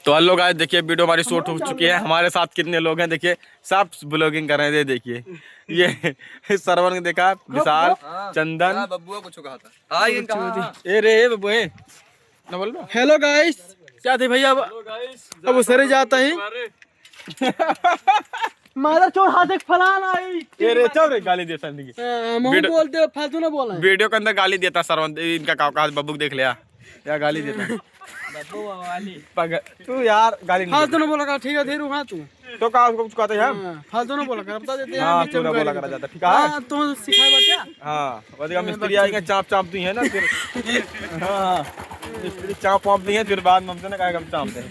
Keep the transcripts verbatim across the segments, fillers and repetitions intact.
तो हेलो गाइस, देखिए वीडियो हमारी शूट हो चुकी है। हमारे साथ कितने लोग हैं, देखिए सब ब्लॉगिंग कर रहे हैं। ये देखिए, ये सरवन को देखा, विशाल, हाँ, चंदन। हाँ, बब्बुआ कुछ कहा था। हाँ, ये कहा। ए रे, ए बब्बू, ए। ना बोल लो। हेलो गाइस, क्या थे भैया, अब, अब उसरे जाता ही। मादर चोर हाथ एक फलान आई। ए रे, चुप रे, गाली देता नहीं। हाँ, मुंह वीडियो बोल दे, फालतू ना बोला है। वीडियो के अंदर गाली देता सरवन, इनका का औकात, बब्बू को देख लिया। या गाली देता। बब्बू वाली। पग-, तू यार गाली नहीं फालतू देता। ना बोला कर, ठीक है, धीरू, हाँ तू। तो का उसको कुछ कहते हैं हम? हाँ, फालतू ना बोला कर, बता देते हैं, हाँ, हम तू ना चुप बोला कर। करा जाता, ठीक है? हाँ, तू सिखाए बच्चा। हाँ, वो देखा हाँ, मिस्त्री बच्चा। आएंगे, चाप चाप दी है ना फिर। हाँ, हाँ। मिस्त्री चाप वाप दी है, फिर बाद में हमसे ना कहेगा हम चाप दें।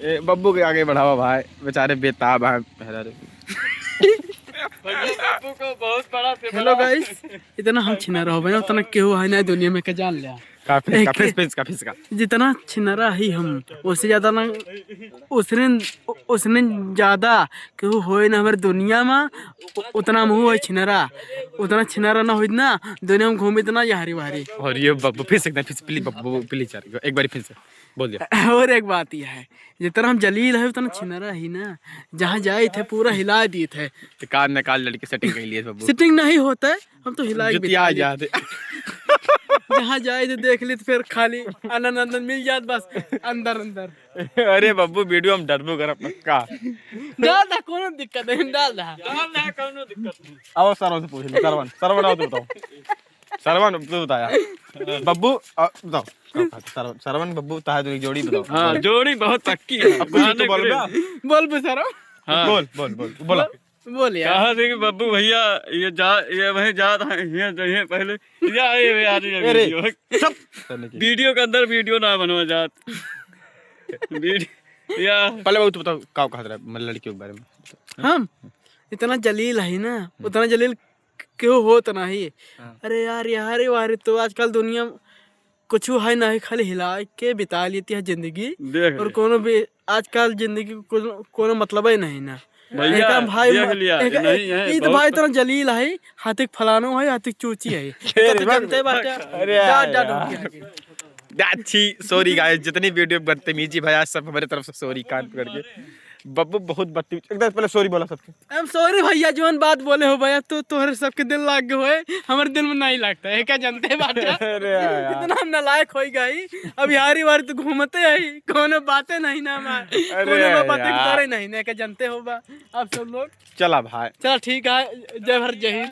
ए, बब्बू के आगे बढ़ावा भाई, बेचारे बेताब हैं, मेहरारू। भैया, बब्बू को बहुत बड़ा से हेलो बड़ा गाइस, इतना हम छिनरा हो बने, उतना केहू है ना दुनिया में के जान लिया। का फिस, का एक फिस, फिस, का फिस, का। जितना छिनरा ही हम, उससे ज्यादा ना, उसने, उसने ज्यादा केहू होए ना हमारे दुनिया में, उ-, उतना हम हुआ छिनरा, उतना छिनरा ना होइत ना, दुनिया में घूमित ना यहरी वहरी। और ये बब्बू फिस एकदम फिस, प्लीज बब्बू, प्लीज यार, एक बार फिर से बोल दिया। और एक बात यह है, जितना हम जलील है उतना छिनरा ही ना, जहाँ जाइत है पूरा हिला दीत है। तो कान में कान लड़के सेटिंग कर लिए बब्बू। सेटिंग नहीं होता है, हम तो हिला के जुतिया बिता जाते। जहाँ जाइत है देख ली तो फिर खाली आनंद आनंद मिल जात बस अंदर अंदर। अरे बब्बू वीडियो हम डरबो करब पक्का। डाल दा, कोनो दिक्कत नहीं, डाल दा। डाल दा, कोनो दिक्कत नहीं। आओ सरवन से पूछ लो, सरवन, सरवन आओ तो बताओ। सरवन, तू बताया। बब्बू, आ, बताओ। सरवन, सरवन, बब्बू, ताहा दोनों की जोड़ी बताओ। हाँ, जोड़ी बहुत पक्की है। अब कुछ तो बोल बे। बोल बे सरवन। हाँ। बोल, बोल, बोल, बोला। बोल यार। कहा थे कि बब्बू भैया, ये जा, ये वहीं जात हैं, ये, ये पहले, या, ये, ये, यार, ये अरे, वीडियो। चुप। वीडियो के अंदर वीडियो ना बनवा जात। वीडियो, या। पहले बब्बू, तू बताओ, का कहत रहा, मतलब, लड़कियों के बारे में? हम? इतना जलील है ना, उतना जलील केहू होत नाही। हाँ। अरे यार, यार, यार, तो आजकल दुनिया में कुछ है नहीं, खाली हिला के बिता लेती है जिंदगी। देख और ले। कोनो भी आजकल जिंदगी को कोनो, कोनो मतलब ही नहीं ना। भैया, एक हम भाई देख म-, लिया, एक, नहीं है, ई तो बहुत भाई इतना जलील है, हाथी के फलानो है, हाथी के चूची है। अरे तो भाई, जानते बाटे। अरे जा, यार, जा, यार। डोंकी आगे। अच्छी, सॉरी गाइस, जितनी वीडियो बदतमीजी भैया, सब हमारे तरफ से सॉरी, कान पकड़ के। बब्बू बहुत बदतमीज, एक बार पहले सॉरी बोला सबके। I'm sorry भैया, जौन बात बोले हो भैया, तो तोहरे सबके दिल लाग गए होए, हमारे दिल में नहीं लगता है, क्या जानते हैं बात यार? अरे यार। इतना हम नालायक हो गई, अब यारी वारी तो घूमते ही, कोनो बातें नहीं ना हमारे, अरे कोनो बातें यार। करे नहीं ना, क्या जानते हो बा आप सब लोग? चला भाई। चला ठीक है, जय भारत, जय हिंद।